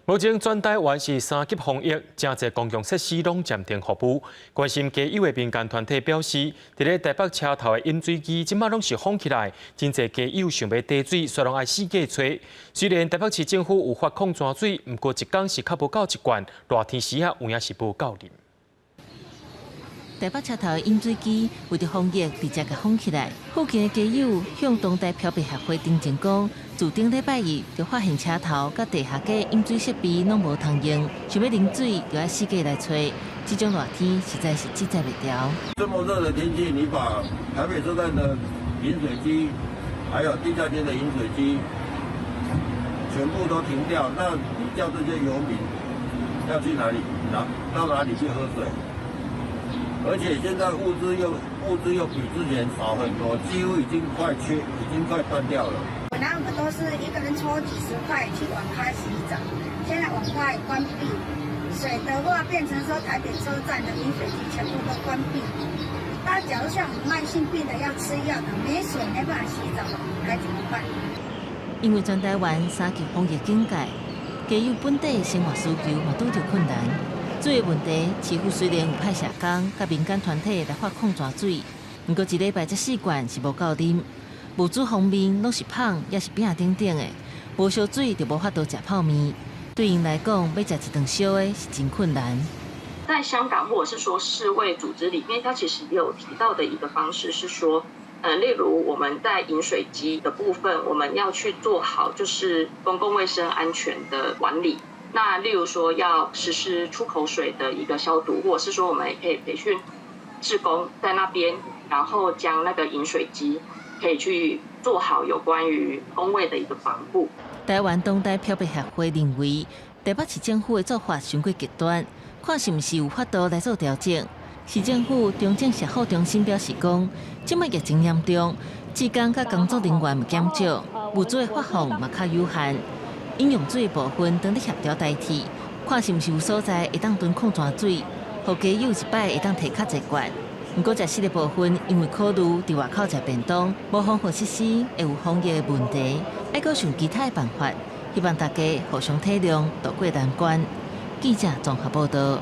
目前全台灣是三級防疫，誠濟公共設施攏暫停服務。關心街友的民間團體表示，佇咧台北車頭的飲水機，這馬攏是封起來，真濟街友想欲提水，煞攏愛四界揣。雖然台北市政府有發礦泉水，毋過一工是較無夠一罐，熱天時仔有影是無夠啉。台北車頭的飲水機為著防疫，直接共封起來。附近的街友向東台漂白協會澄清講，自頂禮拜一就發現車頭佮地下街飲水設備攏無通用，想欲啉水就愛四界來揣。這種熱天實在是自在袂牢。這麼熱的天氣，你把台北車站的飲水機，還有地下街的飲水機，全部都停掉，那你叫這些遊民要去哪裡？哪到哪裡去喝水？而且現在物資又比之前少很多，幾乎已經快缺，已經快斷掉了。本來我們都是一個人抽幾十塊去網咖洗澡，現在網咖也關閉，水的話變成說台北車站的飲水機全部都關閉。那假如像我們慢性病的要吃藥的，沒水沒辦法洗澡，該怎麼辦？因為全台灣三級防疫警戒，街友本地的生活需求嘛拄著困難。水的問題，市府雖然有派社工佮民間團體來發礦泉水，毋過一禮拜才四罐是無夠啉。物資方面攏是麭，抑是餅等等的，無燒水就無法度食泡麵。對𪜶來講，欲食一頓燒的是真困難。在香港或者是說世衛組織裡面，它其實也有提到的一個方式是說，例如我們在飲水機的部分，我們要去做好就是公共衛生安全的管理。那例如說要實施出口水的一個消毒，或者是說我們也可以培訓志工在那邊，然後將那個飲水機可以去做好有關於公衛的一個防護。台灣當代漂白協會認為，台北市政府的做法傷過極端，看是毋是有法度來做調整。市政府中正社福中心表示講，這擺疫情嚴重，志工佮工作人員減少，物資的發放嘛較有限。飲用水的部分當咧協調代替，看是毋是有所在會當囤礦泉水，予街友一擺會當提較濟罐。毋過食食的部分，因為考慮佇外口食便當，無防護設施會有防疫的問題，愛閣想其他的辦法，希望大家互相體諒，渡過難關。記者綜合報道。